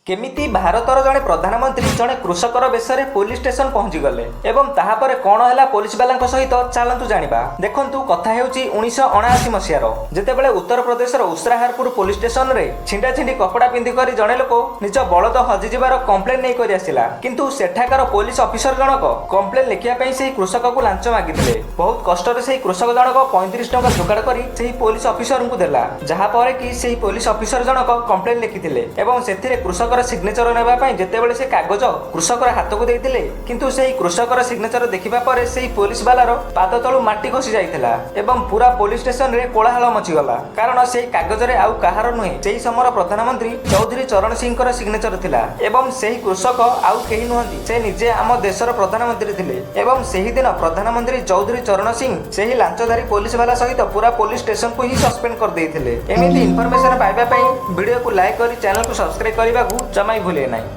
କେମିତି ଭାରତର ଜଣେ ପ୍ରଧାନମନ୍ତ୍ରୀ ଜଣେ କୃଷକର ବେଶରେ ପୋଲିସ ଷ୍ଟେସନ ପହଞ୍ଚିଗଲେ ଏବଂ ତାହାପରେ କ'ଣ ହେଲା ପୋଲିସ ବାଲାଙ୍କ ସହିତ, ଚାଲନ୍ତୁ ଜାଣିବା। ଦେଖନ୍ତୁ, କଥା ହେଉଛି 1979 ମସିହାର, ଯେତେବେଳେ ଉତ୍ତରପ୍ରଦେଶର ଉସ୍ରାହାରପୁର ପୋଲିସ ଷ୍ଟେସନରେ ଛିଣ୍ଡା ଛିଣ୍ଡି କପଡ଼ା ପିନ୍ଧିକରି ଜଣେ ଲୋକ ନିଜ ବଳଦ ହଜିଯିବାର କମ୍ପ୍ଲେନ ନେଇକରି ଆସିଲା। କିନ୍ତୁ ସେଠାକାର ପୋଲିସ ଅଫିସର ଜଣକ କମ୍ପ୍ଲେନ ଲେଖିବା ପାଇଁ ସେହି କୃଷକକୁ ଲାଞ୍ଚ ମାଗିଥିଲେ। ବହୁତ କଷ୍ଟରେ ସେହି କୃଷକ ଜଣକ 35 ଟଙ୍କା ଯୋଗାଡ଼ କରି ସେହି ପୋଲିସ ଅଫିସରଙ୍କୁ ଦେଲା, ଯାହା ପରେ କି ସେହି ପୋଲିସ ଅଫିସର ଜଣକ କମ୍ପ୍ଲେନ ଲେଖିଥିଲେ। ଏବଂ ସେଥିରେ କୃଷକର ସିଗ୍ନେଚର ନେବା ପାଇଁ ଯେତେବେଳେ ସେ କାଗଜ କୃଷକର ହାତକୁ ଦେଇଥିଲେ, କିନ୍ତୁ ସେହି କୃଷକର ସିଗ୍ନେଚର ଦେଖିବା ପରେ ସେହି ପୋଲିସ ବାଲାର ପାଦ ତଳୁ ମାଟି ଖସି ଯାଇଥିଲା ଏବଂ ପୁରା ପୋଲିସ ଷ୍ଟେସନରେ କୋଳାହଳ ମଚିଗଲା। କାରଣ ସେହି କାଗଜରେ ଆଉ କାହାର ନୁହେଁ, ସେହି ସମୟର ପ୍ରଧାନମନ୍ତ୍ରୀ ଚୌଧୁରୀ ଚରଣ ସିଂଙ୍କର ସିଗ୍ନେଚର ଥିଲା। ଏବଂ ସେହି କୃଷକ ଆଉ କେହି ନୁହନ୍ତି, ସେ ନିଜେ ଆମ ଦେଶର ପ୍ରଧାନମନ୍ତ୍ରୀ ଥିଲେ। ଏବଂ ସେହିଦିନ ପ୍ରଧାନମନ୍ତ୍ରୀ ଚୌଧୁରୀ ଚରଣ ସିଂ ସେହି ଲାଞ୍ଚଧାରୀ ପୋଲିସ ବାଲା ସହିତ ପୁରା ପୋଲିସ ଷ୍ଟେସନକୁ ହିଁ ସସ୍ପେଣ୍ଡ କରିଦେଇଥିଲେ। ଏମିତି ଇନଫର୍ମେସନ ପାଇବା ପାଇଁ ଭିଡ଼ିଓକୁ ଲାଇକ୍ କରି ଚ୍ୟାନେଲକୁ ସବସ୍କ୍ରାଇବ କରିବାକୁ ଜମା ବି ଭୁଲିବେ ନାହିଁ।